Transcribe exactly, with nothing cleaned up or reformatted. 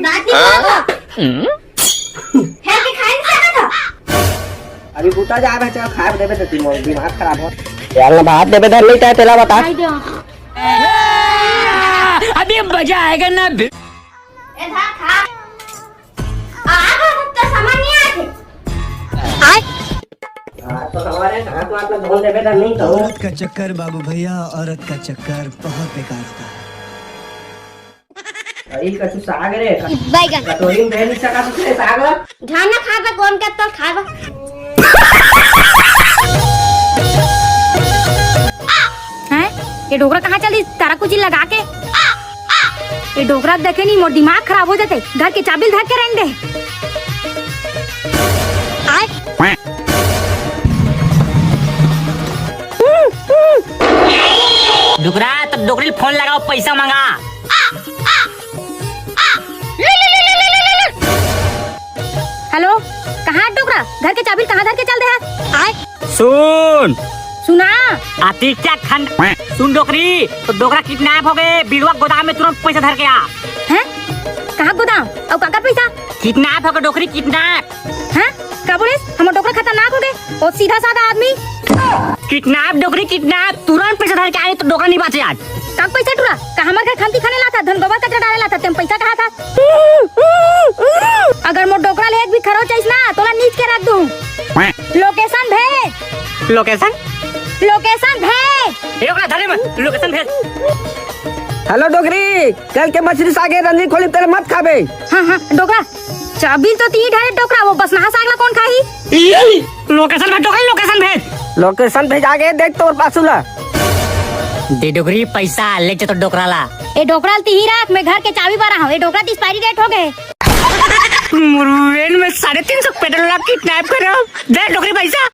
दांत निकाल दो। फेर के खाए नहीं सकत हो। अभी बूता जा रहा है, चल खाए देबे तो दिमाग, दिमाग खराब हो। यार ना भात देबे धर नहीं चाहे तेला बता। खाई दो। अभी मजा आएगा ना। ए धा खा। आ, आ, तो सामान नहीं आते। हाँ, तो हमारे हाथ में अपना धोल देबे धर नहीं तो। औरत का चक्कर बाबू भैया, औरत का चक्कर बहुत बेकार होता है। अरे कछु साग रे। बैगन। कटोरी में दे नहीं सका तुझे साग। धान ना खाबा, कौन के तो खाबा। हैं? ये डोकरा कहाँ चल दी? तारा कुछ लगा के। ये डोकरा देखे नहीं, मोर दिमाग खराब हो जाते। घर के चाबी धर के रहने दे। आय। डोकरा, तब डोकरी फोन लगाओ, पैसा मंगा। हेलो, कहाँ डोकरा? घर के चाबी कहाँ धर के चल दे है? आय। सुन। सुना। अति क्या खंड। सुन डोकरी, तो डोकरा किडनैप हो गए, बिड़वा गोदाम में तुरंत पैसा धर के आ। हैं? कहाँ गोदाम? अउ काकर पैसा? किडनैप हो गए डोकरी, किडनैप। हैं? का बोले? हमर डोकरा खतरनाक हो गए। ओ सीधा साधा आदमी। किडनैप डोकरी, किडनैप। तुरंत पैसा धर के आए तो डोकरा नहीं बाचे आज। का पैसा टुरा? का हमर घर खंती खाने लाता, धन गोबर कचरा डाले लाता, तेम पैसा कहा था? अगर मोर डोकरा ले एक भी खरोच आइस ना, तोला नीच के रख दूं। लोकेशन भेज। लोकेशन? लोकेशन भेज। ए, ओकरा धरे मत, लोकेशन भेज। हेलो डोकरी, कल के मछरी सागे रंजनी खोली तेरे मत खाबे। हाँ, हाँ, डोकरा, चाबिल तो ती ढारे डोकरा, वो बसनहा साग ला कौन खाही? लोकेशन भेज डोकरी, लोकेशन भेज। लोकेशन भेजा गे, देख तोर पासू ला। दे डोकरी पैसा, ले चल तो डोकरा ला। ए डोकरा ल तिही राख, मैं घर के चाबी बारा हूँ। ए डोकरा त एक्सपायरी डेट हो गए। मुरुवेन में साढ़े तीन सौ पेट्रोल ला किडनैप करे हो। दे डोकरी पैसा।